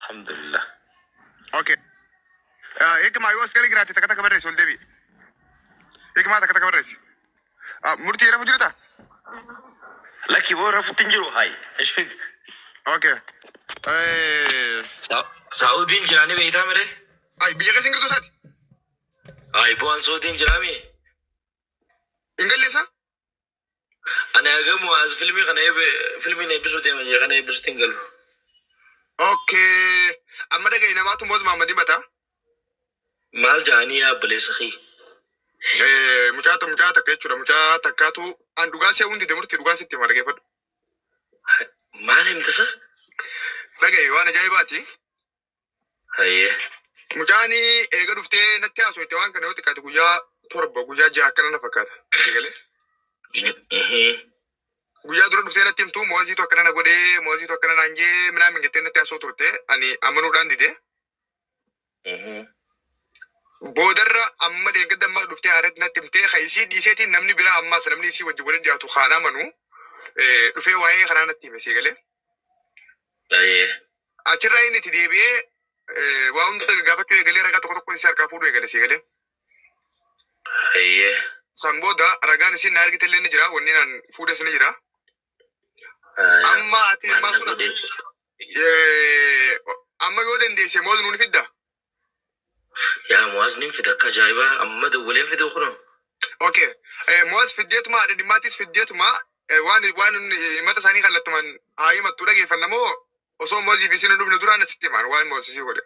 Alhamdulillah. Okay. Hikmaa yoo as gala jiraate takka takka barreessi ol deebi'i. Hikmaa takka takka barreessi. Murtii rafu jirta? Lakki boo rafutti hin jiru hayi. Ishfig. Okay. Saa'udiin jiraanii beektaa mire? Ay, biyya keessa hin jirtu isaati? Hayi bu'aan Saa'udiin jiraami. Hin galleessa? Ani hagamu as filmii kana filmiin eebbisuu deema jee kana eebbisuutti hin galu. Okay. Amma dhaga'i namaatu Moaz Mahammad himata. Maal jaanii yaa obboleessa kee? Mucaa mucaa takka jechuudha. Mucaa takkaatu an dhugaa see hundi murtii dhugaa sitti hima dhaggeeffadhu. Maal himtasa? Dhaga'i waan ajaa'ibaati. Hayyee. Mucaan eega dhuftee natti haasofte waan kana yoo xiqqaate guyyaa 7 guyyaa 6 akkana na fakkaata. Eegalee. Guyyaa dura dhuftee natti himtu Moaziitu akkana na godhee Moaziitu akkana naan jee minaan mingettee natti haasoo turte ani amanuudhaan dide. Boodarra amma deeggadda ammaa dhuftee haaratti natti himtee kan isii dhiiseetiin namni biraa ammaas namni isii wajjin waliin dhiyaatu kaan amanu dhufee waa'ee kanaa natti hime siigalee. Hayyee. Achirraa inni itti deebi'ee waa hunda gaafachuu eegalee ragaa tokko tokko isii harkaa fuudhuu eegale siigalee. Hayyee. San booda ragaan isin na argite illee ni jira wanni naan fuudhes ni jira. Amma ati Maal ammaa na sun godhee? amma yoo dandeesse Moaz nuun fidda. Yaa Mu'aaz nin fida akka ajaa'ibaa amma dawwaleen fiduu kunoo. Okay. Moaz fiddeetuma haadha dhimmaattis fiddeetuma waan waan himata isaanii kallattumaan haa himattu dhageeffanna moo osoo Moazii fi isin hin dhufne duraan asitti himaan waan Moaz isii godhe.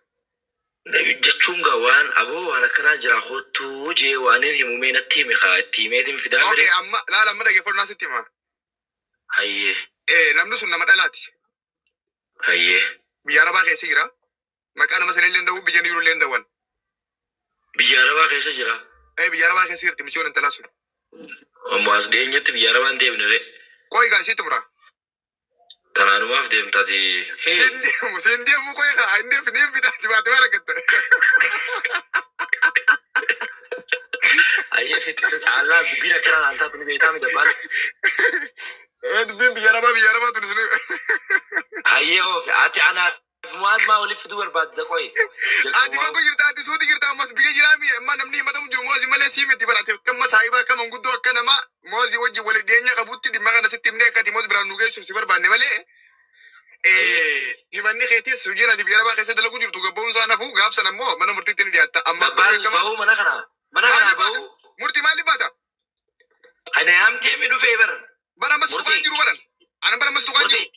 Jechuun gaa waan aboo waan akkanaa jira kottuu jee waan hin himumee natti himi kaa itti himeetiin fidaa Okay mire. amma laala amma dhageeffadhu naa sitti hima. Hayyee. Namni sun nama dhalaati. Hayyee. Biyya Arabaa keessa jira. Maqaa nama sanillee hin dha'u biyya inni jirullee hin dha'uwan. Biyya Arabaa keessa jira. Biyya Arabaa keessa jirti michoon intalaa sun. Mu'aaz dhiyeenyatti biyya Arabaa hin deemne re. Qoy gaa isitti mura. Tanaanumaaf deemtaati. Hee. Siin deemu siin deemu qoy gaa hin deemne hin bitaati baate bara gatta. Hayyee fixi fixi. Allaa dubbiin akkanaa naan taatu ni beektaa mi dabbaal. Dubbiin biyya Arabaa tun isin. Hayyee oofe ati anaaf Mu'aaz maa waliif fiduu barbaadda qoy. Ati bakka jirta ati suuti jirta ammas biyya jiraami amma namni himatamu jiru Moazii malee sii miti barate akkama saahiba akka manguddoo akka nama Moazii wajjin waliin dhiyeenya qabutti dhimma kana sitti himnee akka ati Moaz biraan nu geessuuf si barbaanne malee himanni keetis hojiin ati biyya Arabaa keessa dalagu jirtu gabboon isaa nafuu gaafsan ammoo mana murtiitti ni dhiyaatta amma Dabbaal beekama. bahuu mana kanaa. Mana kanaa Maaliif baata? bahuu. Murtii maaliif baata? Ani haamtee mi dhufee bara. Bara ammas tuqaan Murtii. jiru baran. Ana bara ammas tuqaan jiru. Murtii.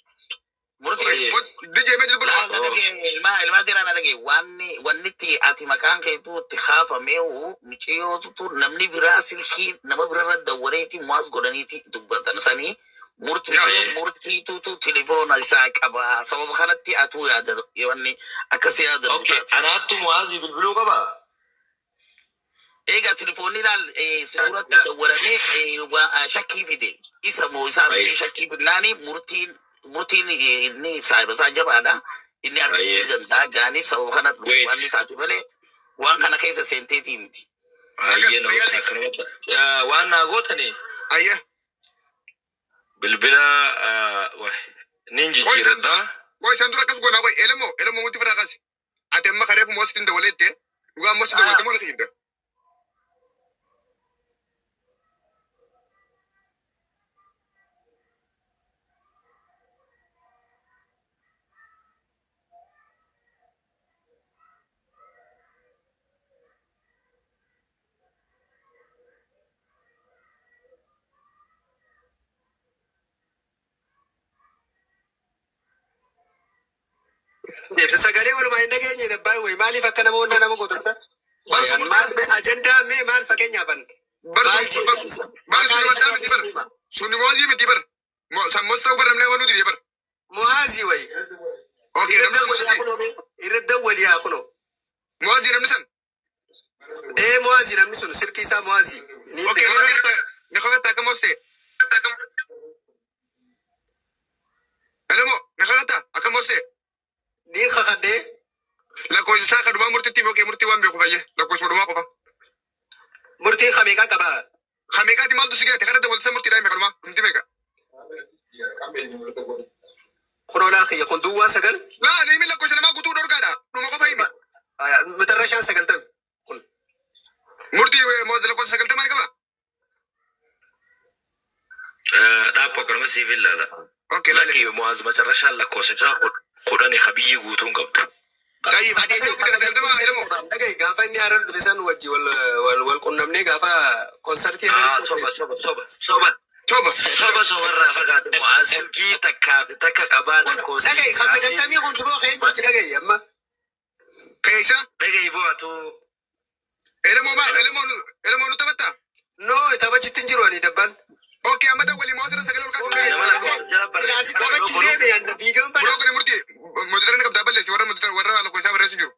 Murtii. Hayyee. DJ mee jiru Laal bara. na dhagee ilmaa ilmaa dhiiraa na dhagee wanni wannitti ati maqaan keetuu itti kaafameewu miciyootutu namni biraa silkii nama birarra dawwareeti Mu'aaz godhaniiti dubbatan sanii murtii Yaa. miciyoo murtiitutu telefoona isaa qaba sababa kanatti atuu yaada wanni akkasii yaada Okay, taate. anaattu Mu'aazii bilbiluu qabaa? Egaa telefoonni ilaal si duratti dawwaramee shakkii fide isa moo isaa miti Hayyee. shakkii fidnaani murtiin murtiin inni saahiba isaa jabaadha inni argachuu Hayyee. ni danda'a jaanii sababa kana dhufu Wait. waan taate malee waan kana keessa seenteetii miti. Hayyee na obsa akkanumatti. Waan naa gootani Ayya. bilbila nin Qoy san jijjiiradha. dura. Qoy san dura akkas goonaa qoy elemoo elemoo muti firraa kaasi. Ati amma kareefu Moazitti hin dawwaleette dhugaa Moazitti dawwalte moo natti jirta? Deebisa sagalee walumaa hin dhageenye dabbaan wayi maaliif akka namoonni nama godhata? Bar Maal ajandaa mee maal fakkeenyaaf an? bar Maal sun bar maqaan suni isaa mataa miti bar. hima? Suni Moazii miti bar. San Moaz ta'uu bar namni amanuu dide bar. Mu'aazii wayi. Okay Irra namni sun dawwali haa Moazii. kunoo mee? Irra dawwali haa kunoo. Moazii namni san. Ee Mu'aazii namni sun silkii isaa Mu'aazii. Ni Okay beekama. ni kakatta akka Moaz ta'e. Elemoo ni kakatta akka Moaz ta'e. Ni kakadhee Lakkoofsa isaa kadumaa murtiitti himi okay murtii waan beeku fayyee lakkoofsa dhumaa qofa. murtiin kameeqaa qabaa? Kameeqaati maaltu si gaate kana dawwaltisa murtiidhaa hime kadumaa dhumti meeqa? Kunoo laa kiyya kun duwwaa 9. Laa ni himi lakkoofsa namaa guutuu dhorkaan. Matarrashaan 90 kun. Murtii Mu'aaz lakkoofsa 90 ni qaba? Dhaabbu akkanuma siif ilaala. Okay, laali. Lakki Mu'aaz macarrashaan lakkoofsa isaa 10 ka biyyi guutuun qabdu. Tayyib, ati eessa fuute 90 Elemo? Dhagaye, gaafa inni harar dhufe san wajji wal qunnamnee gaafa konsartii harar. Soba, soba, soba, soba. Soba. Soba, sobarraa fagaate. Mu'aaz silkii takkaa fi takka qabaa lakkoofsa. Dhagaye, kan 90 kun duroo kee jirti, dhagaye amma. Keessa? Dhagaye bo'atu. Elemoo maa Elemoo Elemoo nu taphatta? No, taphachuutti hin jiru ani dabbaan. Okay, amma dawwali Mu'aaz irra sagalee ol kaasuu Nama lakkoofsa jala Kilaasii barreessa. taphachuu deeme anna viidiyoon bana. Biroo godhi murtii moderator ni qabdaa, balleessi warra moderator warra lakkoofsa isaa barreessu jiru.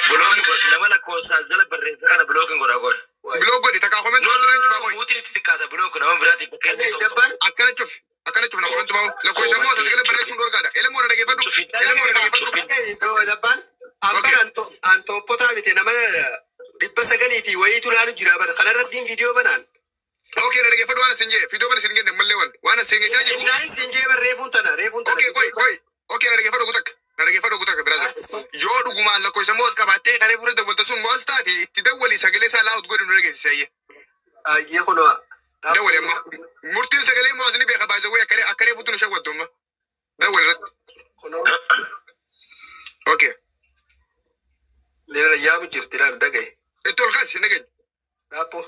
Block godhi, nama lakkoofsa jala barreessa kana blockiin godhaa godhe. Block godhi takkaa comment No, no, irra hin no, cufaa qoy. Muutiin itti xiqqaata, block nama biraatiif fakkeenya Dhagaye soba. dabbaan. Akkana cufi, akkana cufi na comment bahu lakkoofsa Mu'aaz sagalee barreessuun dhorkaadha. Elemoo na dhageeffadhu. Cufi. Elemoo na dhageeffadhu. Dhagaye dabbaan. Ambar antooppotaa miti, nama 900 fi wayiitu laalu jira bara kanarratti viidiyoo banaan. Okay, na dhageeffadhu, waan asin jee fidoo bana sin kenne mallee waan asin jechaa jiru. Naanis hin jee bar, reefuun tana, reefuun tana. Okay, qoy qoy. Okay, na dhageeffadhu gutak. Na dhageeffadhu gutak, brother. Yoo dhugumaan lakkoofsa Mu'aaz qabaattee karee fuula dawwalta sun Mu'aaz taate, itti dawwali, sagalee isaa loud godhi nu dhageessise ayyee. Ayyee, kunoo. Dawwali amma. Murtiin sagalee Mu'aaz ni beeka baay'ee wayii akkaree akkaree fuutu nu shawwaddu amma. Dawwali irratti. Kunoo. Okay. Leela yaamu jirti, laal, dhagaye. Itti ol kaasi, hin dhageenyu. Dhaappo.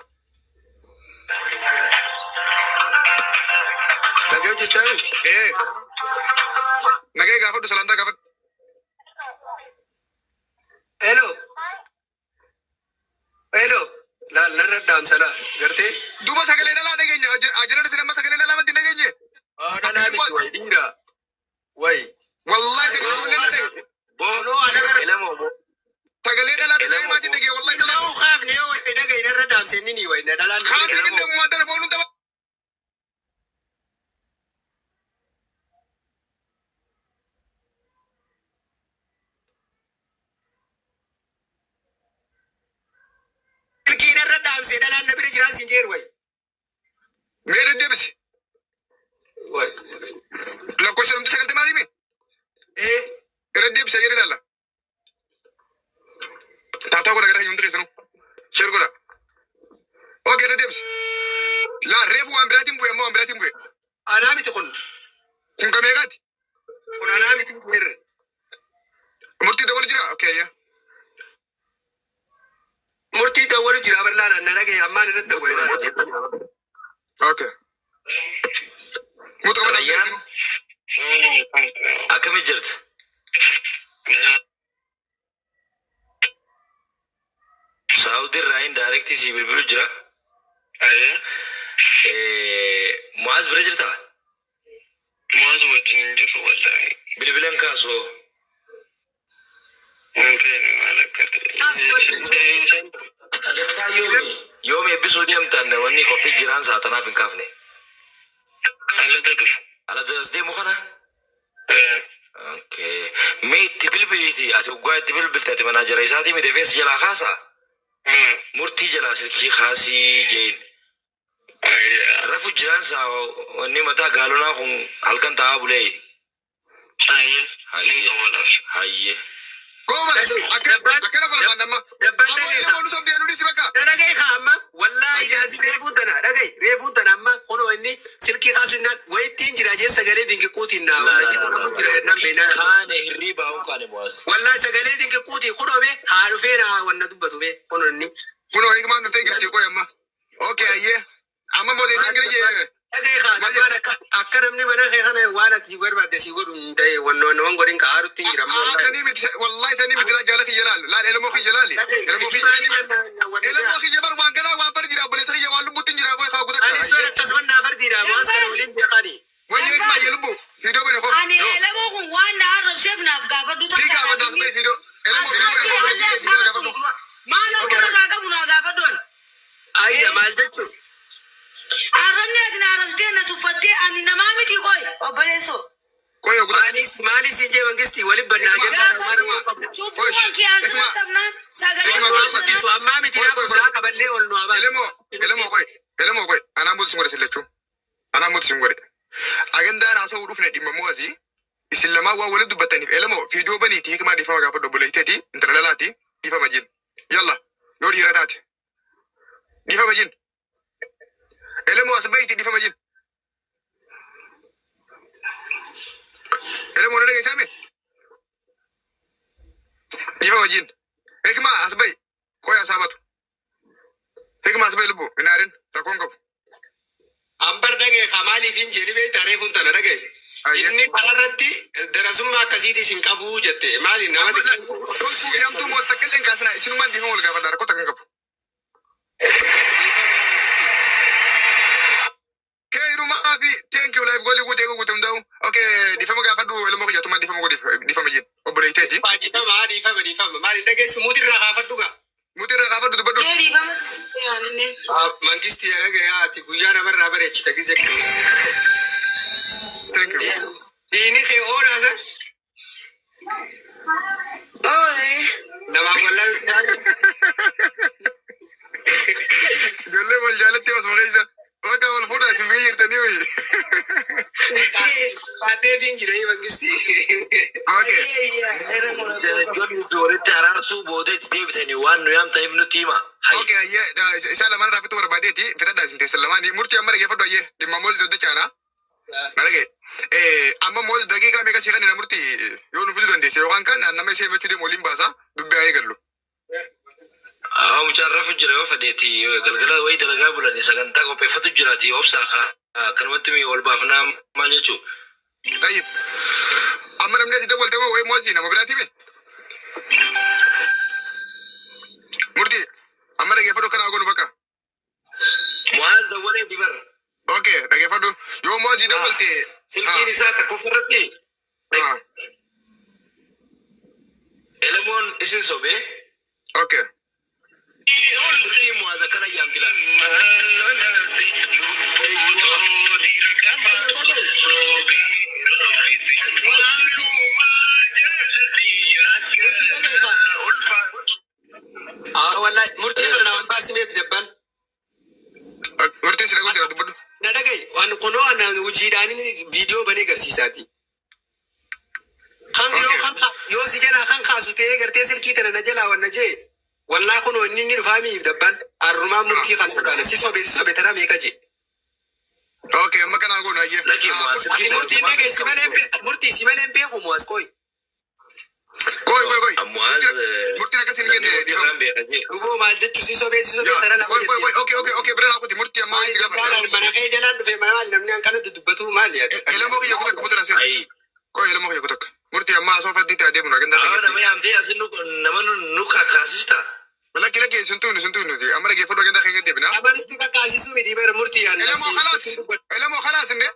Dhaga'u jirtaa? Ee. Nagee gaafadhu, salaamtaa gaafadhu. Hello. Hello. Laal, narra dhaamsa laa. Gartee? Duuba sagalee dhalaa dhageenya. Ajanatti nama sagalee dhalaa matti hin dhageenye. Dhalaa miti, wayi dhiira. Wayi. Wallahi sagalee ijoollee na dhage. Kunoo ana gara. Elemoo Sagalee dhalaa dhagee maatiin dhagee wallahi dhalaa. Ta'uu kaafne yoo wayi dhagaye narra dhaamsa inni ni wayi dhalaan. Kaasii kennamu waan tana booluun tapha. Silkii narra dhaamse, dhalaan na bira jiraan siin jeeru wayi. Mee deddeebisi. Wayi. Lakkoofsa dhumti 90 himi. Ee. Irra deebisa jedhe ilaalla. Taataa godha gara hundi keessanuu. Share godha. Okay, irra deebisi. Laa, reefu waan biraatiin bu'e, ammoo waan biraatiin bu'e. Anaa miti kun. Kun ka meeqaati? Kun anaa miti mirre. Murtii dawwal jira? Okay, ayya. Murtii dawwalu jira bar, laala, na dhagaye ammaan irratti dawwale. Okay. Muuxuu qabatan Rayyaan akkamii jirta? Saawudii irraa hin direct si bilbilu jira. Mu'aaz bira jirtaa? Mu'aaz wajjin hin jiru wallahi. Bilbilan kaasoo. Hin beekne maal akka ta'e. Sagantaa yoomi? Yoomi eebbisuu deemtan, wanni qophii jiraan saatanaaf hin kaafne. Alata dhufu. Ala das deemu kana? Okay. Mee itti bilbiliiti. Ati waggaa itti bilbilte, ati manaajara isaatii miti, fees jalaa kaasaa? Murtii jalaa silkii kaasii jeen. Rafu jiraan saa wanni mataa gaalonaa kun halkan taa'aa bulee. Hayyee. Goobas akkana barbaanna amma. Dabbaan Ammoo dhagaye. ilma nu sobdee nu dhisi bakka. Na dhagaye kaa amma, wallaahi yaasi, reefuun tana dhagaye, reefuun tana amma kunoo inni silkii kaasu innaan wayittiin jira jee, sagalee dinqiquutiin naa wallahi namu jira jennaan beeknaa. Kaane hirriibaa hun kaane Mu'aaz. Wallaahi sagalee dinqiquutiin kunoo bee haa dhufee naa wanna dubbatu bee kunoo inni. Kunoo hiikmaan dhuftee jirti, qoy amma. Okay, ayyee. Amma mootii isaan gara jee. Dhagaye kaa dabbaan, akka namni mana kee kana waan ati barbaadde si godhu hin ta'e, wanna wanna godhin ka aarutti hin jira amma Aa, wallaahi. sanii miti, wallahi sanii miti, laa jaala kiyya laal laal, elmoo kiyya laali, elmoo kiyya, elmoo kiyya bar, waan kanaa waan bar jira, obboleessa kiyya waan lubbutti hin jira, qoy kaa gutakka. Anis tola akkasuma naa fardiidha, maas kana waliin beekani. Wayye hiikmaa ayyee lubbu fiidoo bane koo. Ani elemoo kun waan na arrabseef naaf gaafadhu. Sii gaafadha, as ba'e fiidoo elmoo fiidoo bane koo, gaafadhu. Maal akka irraa qabu naa gaafadhu ani. Ayya, maal jechuun? Arrabni ati na arrabsitee na tuffattee, ani namaa miti, qoy obboleessoo. Qoy gutakka. Maalis maalis hin jee, mangistii waliin bannaa jedha. Cubbuun kee asirra qabnaan sagalee Hikma, kuusanaa. Guddisu ammaa miti, naa buusaa qabannee ol nu habaa. Elemoo, elemoo, qoy elemoo, qoy anaa mootu sin godhe sillachuu anaa mootu sin godhe. Agandaan haasa'uu dhufne dhimma mo'asii isin lamaan waan walitti dubbattaniif, elemoo fiidoo baniiti hiikmaa dhiifama gaafadhu, obboleetteeti intala lalaati. Dhiifama jin. Yalla yoo dhiira taate. Dhiifama jin. Elemoo as bahiiti dhiifama jin. Elemoo na dhageessaa mee? Dhiifama jin. Hikmaa as bahi. Qoy asaabatu. Hikmaa as bahi lubbu hin aarin rakkoon qabu. Ambar dhagaye maaliif hin jedhi beektaa reefuun tana dhagaye. Inni kanarratti darasummaa akkasiitis hin qabu jette maali nama Tolfuu fi hamtuu moos takka illee hin kaasinaa isinumaan dhiifama wal gaafadha rakkoo takka hin qabu. Keerumaa fi thank you life goolii guutee guute hundaa'u. Okay dhiifama gaafadhu ilmoo kiyyatumaan dhiifama godhiif dhiifama jeen obboleeyteeti. Dhiifama dhiifama dhiifama maali dhageessu muutirraa kaafadhu gaa. Mutirraa gaafadhu dubbadhu. Ee dhiifama yaaninne. Mangisti dhagaye ati guyyaa namarraa bareechita gise. Thank you. Diini kee oolaasa Oole. namaaf wallaalu. Ijoollee wal jaalatti osoo keessa bakka wal fuudhaa isin biyya jirtanii wayii. Baadheetiin jira mangisti. Okay. Ijoollee walitti araarsuu booda itti deebitanii waan nu yaamtaniif nutti hima. Hai. Okay ayyee isaan lamaan irraa fituu barbaadeeti fitadhaa isin teessan lamaanii murtii amma dhageeffadhu ayyee dhimma moos doddachaana. Na dhagaye. Amma moos daqiiqaa meeqa sii kanneen murtii yoo nu fiduu dandeesse yookaan kan nama isee himachuu deemu waliin baasa dubbii haa eegallu. Haa mucaan rafu jira yoo fedheeti galgala wayii dalagaa bulanii sagantaa qopheeffatu jiraati obsaa kaa kanumatti mi ol baafnaa maal jechuu. Tayyib. Amma namni ati dawwalte moo wayii moosii nama biraati mi? Murtii amma dhageeffadhu kanaa goonu bakka. Mu'aaz dawwalee dibar. Okay dhageeffadhu yoo moosii dawwalte. Silkiin isaa tokkoffarratti elemoon isin sobee Okay. silkiin Mu'aaz akkana yaamti laata. Wallahi murtii kana nama baasi meeti dabbal. Murtii si dhagoo jira dubbadhu. Na dhagaye waan kunoo ana hojiidhaan viidiyoo banee agarsiisaati. Kan yoo kan yoo si jalaa kan kaasu ta'ee gartee silkii tana na jalaa wanna jee wallaa kunoo inni inni dhufaa miif dabbal arrumaa murtii kan dhugaana si sobe si sobe tara meeqa jee. Okay amma kanaa goonu ayyee. Lakki Mu'aaz Ati silkii murtiin dhagaye si malee murtii si malee hin beeku Mu'aaz qoy. Koi koi koi. Mu'aaz Murtiin akkas hin kenne dhiifama. Dhugoo maal jechu si sobee si sobee tara lama Koi koi koi okay okay okay bira naa kuti murtii amma si gaafadha. Mana kee jalaan dhufe maal namni hanqana dubbatu maal yaada. Elemoo kiyya kutakka mutura seen. Ayi. Koi elemoo kiyya kutakka. Murtii amma asoo fardii ta'ee deemu agendaa Haa ta'e. nama yaamtee asin nu nama nu kakaasista. Lakki lakki sun tuuni sun tuuni nuti amma dhageeffadhu agendaa keenya deebina. Namanitti kakkaasisuu miti bara murtii yaadna. Elemoo khalaas elemoo khalaas inde.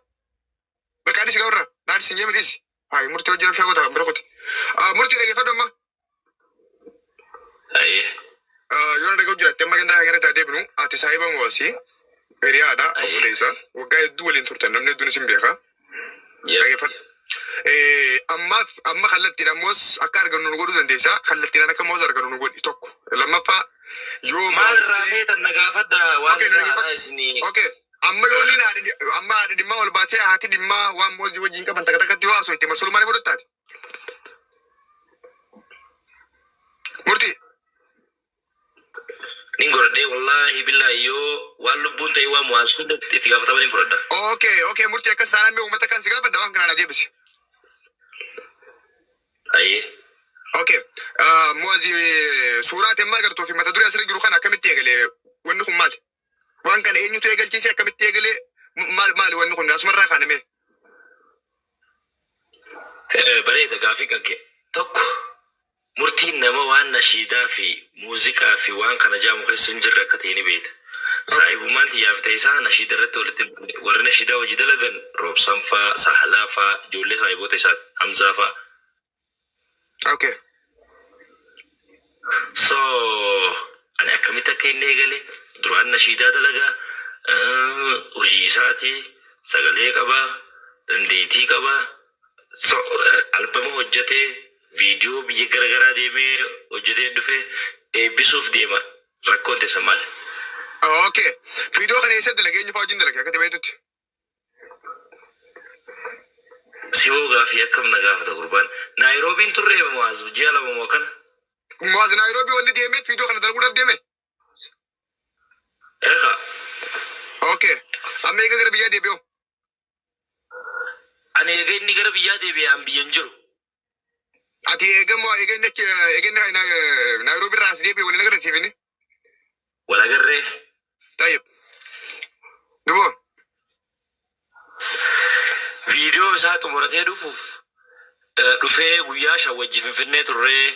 Bakka adisi gawarra naa adisi hin jeemi dhisi. Hayi murtii hojii rabshaa goota bira kuti. Murtii dhageeffadhu amma. Ayi. Yoo na dhaga'u jiraatte amma agendaa keenya ta'ee deebinu ati saahiba moosii hiriyaadha obboleessa waggaa hedduu waliin turtan namni hedduun isin beeka. Dhageeffadhu. Ammaaf amma kallattiidhaan moos akka argannu nu godhuu dandeessa. Kallattiidhaan akka moos argannu nu godhi tokko. Lammaffaa yoo Maal irraa feetan na gaafadha waan Okay, isaa dhageeffadhu. isinii. Okay. Amma yoo inni haadhi amma haadhi dhimmaa ol baasee haati dhimmaa waan moosii wajjin qaban takka takkatti yoo haasofte masulmaa ni fudhattaati. Murtii. Nin godhadhee wallaahi billaahi yoo waan lubbuun ta'e waan Mu'aaz hunda itti gaafatamanii fudhadha. Okay okay murtii akkas saanaan mee uummata kan si gaafadha waan kanaan adeemsi. Ayi. Okay. Mu'aazii suuraa ati amma agartuu fi mata duree asirra jiru kana akkamitti eegale wanni kun maali? Waan kana eenyutu eegalchiise akkamitti eegale maal maali wanni kun asumarraa kaaname? Bareeda gaafii kan kee. Tokko murtiin nama waan nashiidaa fi muuziqaa fi waan kana jaamu keessa hin jirre akka ta'e ni beekta. Saahibummaan xiyyaaf ta'e isaa nashiida irratti walitti warri nashiidaa hojii dalagan Roobsan faa, Sahalaa faa, ijoollee saahiboota isaa Hamzaa faa. Okay. So ani akkamitti akka inni eegale duraan nashiidaa dalagaa hojii isaati sagalee qabaa dandeettii qabaa so albama hojjetee viidiyoo biyya garaagaraa deemee hojjetee dhufe eebbisuuf deema rakkoon teessa maali? Okay. Viidiyoo kana eessatti dalagee eenyu fa'aa wajjin dalagee akka ta'e beektutti? Siboo gaafii akkam na gaafata gurbaan. Naayiroobiin turre Mu'aaz ji'a lama moo kana? Muwaaz Naayiroobii wanni deemeef viidiyoo kana dalaguudhaaf deeme. Eega. Okay. Amma eega gara biyyaa deebi'u. Ani eega inni gara biyyaa deebi'e an biyya hin jiru. Ati eega moo eega inni achi eega inni Naayiroobii irraa as deebi'e waliin agarsiif inni. Wal agarree. Tayyib. Duboo. Viidiyoo isaa xumuratee dhufuuf dhufee guyyaa 5 wajji Finfinnee turree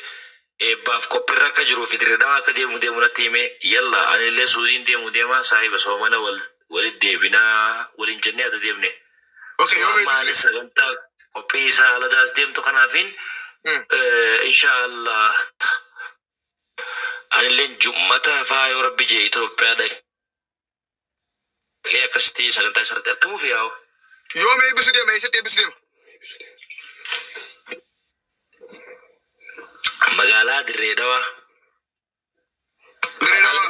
eebbaaf qophirra akka jiruu fi Dirre Dhawaa akka deemu deemu natti hime. Yalla anillee Suudiin deemu deema saahiba soomana wal walitti deebinaa waliin jennee adda deemne. Okay, So yoom amma eebbisne? anis sagantaa qophii isaa aladaas deemtu kanaafiin insha Allah anilleen jummata faa yoo rabbi jee Itoophiyaa dhaqee akkasitti sagantaa isarratti argamuuf yaa'u. Yoom eebbisu deema? Eessatti eebbisu deema? Magaalaa Dirree Dhawaa. Dirree Dhawaa.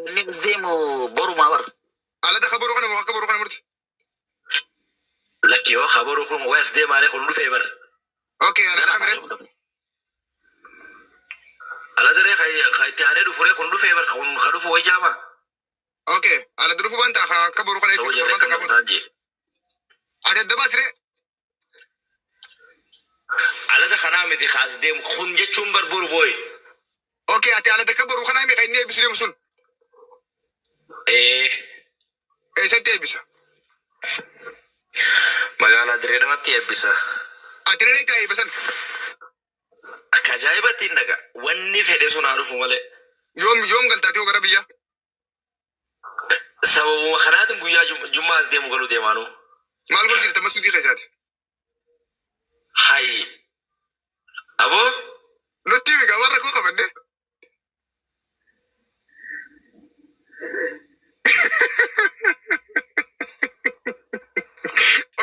Inni as deemu borumaa bara. Alada ka boruu kana moo akka boruu kana murti? Lakki yoo kabaruu kun wayi as deemaaree kun dhufee bar. Okay, alada kamire? Alada ree ka itti aanee dhufuree kun dhufee bar kun ka dhufu wayi jaama. Okay, alada dhufu banta ka akka boruu kana Ta'uu jechuudha. jarree Torban kan takka booda. gamtaan jee. Ati adda baasiree? Alada kanaa miti kaas deemu kun jechuun bar boru booyi. Okay, ati alada akka boruu kanaa meeqa inni eebbisu deemu sun? Ee. Eessatti eebbisa? Magaalaa Dirree Dhawaatti eebbisa. Ati ni dhaqxaa eebbisan? Akka ajaa'ibatti hin dhaqa. Wanni fedhe sun haa dhufu malee. Yoom yoom galtaati hoo gara biyyaa? Sababuma kanaatiin guyyaa jummaa as deemu galuu deemaanu. Maal godhu jirta masuudii keessaati? Hayi. Aboo. Nutti himi gaa warra koo qabanne.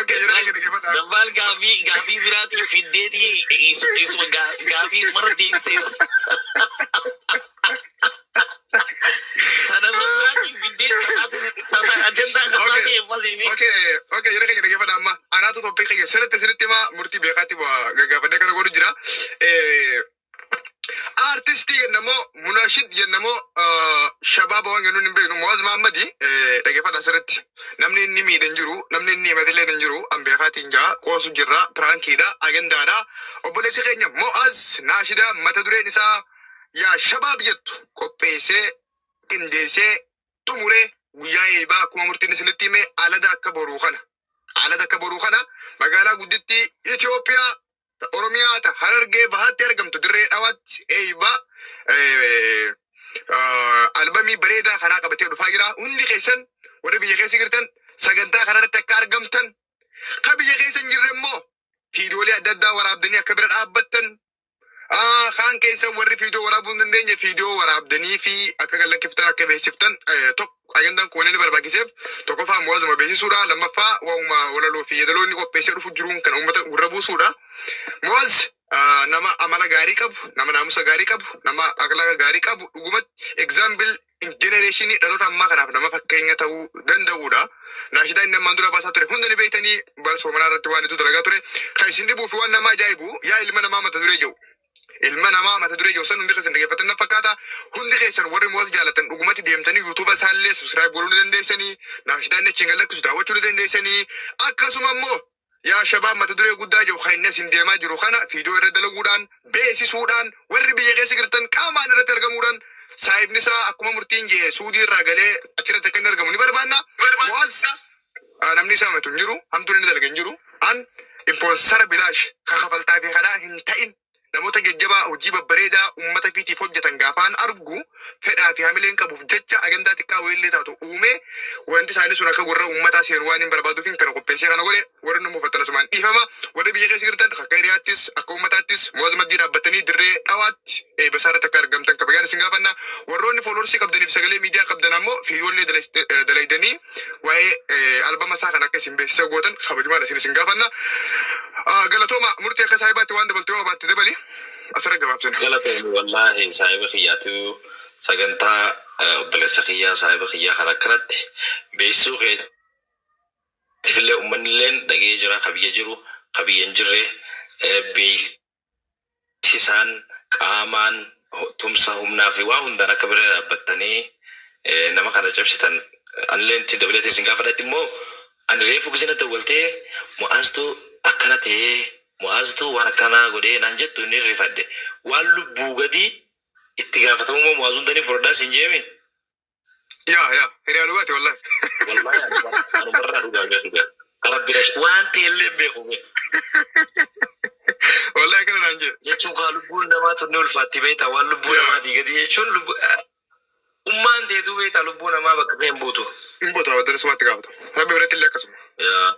Okay, yeroo keenya dhaggeeffadhaa. Dabbaal gaafii biraatii fiddeetii isuma gaafii isumarra deebistee. Sana biraatii fiddee tasa ajandaa kasaa ta'e malee. Okay, yeroo keenya dhaggeeffadhaa amma. Anaatu topic keenya sirriitti sirriitti himaa murtii beekaatti gaggaafadhee kana godhu jira. Artistii jennamoo munashid jennamoo shabaaba waan jennuun hin beeknu Muwaaz Mahammadi dhaggeeffadhaa sirriitti. Namni inni miidhe hin jiru, namni inni himatillee hin jiru, an beekaatiin jaa qoosu jirra, prankiidha, agendaadha. Obboleessi keenya Mo'az Naashida mata dureen isaa yaa shabaab jettu qopheessee qindeessee xumuree guyyaa eebaa akkuma murtiin isinitti hime alada akka boruu kana. Alada akka boruu kana magaalaa guddittii Itoophiyaa ta Oromiyaa ta Harargee bahaatti argamtu Dirree Dhawaatti eebaa albamii bareedaa kanaa qabatee dhufaa jira. Hundi keessan warri biyya keessa jirtan sagantaa kanarratti akka argamtan ka biyya keessa hin jirre immoo fiidiyoolee adda addaa waraabdanii akka bira dhaabbattan kaan keessa warri fiidiyoo waraabuu hin dandeenye fiidiyoo waraabdanii fi akka gallakkiftan akka beeksiftan tokko agendaan kun wanni barbaachiseef tokkoffaa muwaazuma beeksisuudha lammaffaa waa'uma walaloo fi yeedaloo inni qopheessee dhufu jiruun kan uummata gurra buusuudha. Muwaaz nama amala gaarii qabu, nama naamusa gaarii qabu, nama akhlaaqa gaarii qabu dhugumatti example generationii dhaloota ammaa kanaaf nama fakkeenya ta'uu danda'uudha. Naashidaa inni ammaan dura baasaa ture hunda ni beektanii bara soomanaa irratti waan hedduu dalagaa ture. Kan isin dhibuu fi waan nama ajaa'ibu yaa ilma namaa mata duree jiru. Ilma namaa mata duree jiru san hundi keessan dhaggeeffatan na fakkaata. Hundi keessan warri Muwaaz jaalatan dhugumatti deemtanii yuutuuba isaallee subscribe godhuu ni dandeessanii. Naashidaa inni achiin gadlakkisu daawwachuu ni dandeessanii. Akkasuma immoo yaa shabaab mata duree guddaa jiru kan inni asin deemaa jiru kana fiidiyoo irra dalaguudhaan beeksisuudhaan warri biyya keessa jirtan qaamaan irratti argamuudhaan saahibni isaa akkuma murtiin jee suudii irraa galee achirratti akka inni argamu ni barbaanna. Muwaaz namni isaa matu hin jiru hamtuun inni dalage hin jiru. An impoonsara bilaash ka kafaltaa fi kadhaa hin ta'in namoota jajjabaa hojii babbareedaa uummata fiitiif hojjetan gaafaan argu fedhaa fi hamileen qabuuf jecha agandaa xiqqaa wayiillee taatu uumee wanti isaanii sun akka gurra uummataa seenu waan hin barbaaduuf kana qopheessee kana godhe warri nu muufatan asumaan dhiifama warri biyya keessa jirtan akka hiriyaattis akka uummataattis Muwaaz maddii dhaabbatanii Dirree Dhawaatti eebba isaa irratti akka argamtan kabajaan isin gaafanna warroonni fooloorsii qabdaniif sagalee miidiyaa qabdan ammoo fiiyoollee dalaydanii waa'ee albama isaa kan akka isin beeksisa gootan kabajumaan isin isin gaafanna. Galatooma murtii akka saahibaatti waan dabaltu yoo qabaatte dabali asirra gabaabsina. Galatoomi wallaahi saahiba kiyyaatu sagantaa obboleessa kiyyaa saahiba kiyyaa kan akkanatti beeksisuu keetifillee uummanni dhagee jira ka biyya jiru ka biyya hin jirre beeksisaan Qaamaan tumsa humnaa fi waa hundaan akka bira dhaabbattanii nama kana cabsitan anillee itti dabalatee isin gaafadhatti immoo ani reefu gisina dawwaltee Mu'aaztu akkana ta'ee, Mu'aaztu waan akkanaa godhee naan jettu inni rifadhe. Waan lubbuu gadii itti gaafatamummaa Mu'aazuun tanii fudhadhaan siin jeemi. Yaa yaa, hiriyaa dhugaati wallahi. Wallahi anumarraa dhugaa dhugaa. Karaa bira waan ta'e illee hin beeku. Wallahi kana naan jee. Jechuun kaa lubbuun namaa tunni ulfaatti beektaa, waan lubbuu namaatii gadi jechuun lubbu ummaan teetuu beektaa, lubbuu namaa bakka hin buutu. Hin buutu, abadan, sumatti gaafatu. Rabbi biratti illee akkasuma. Yaa.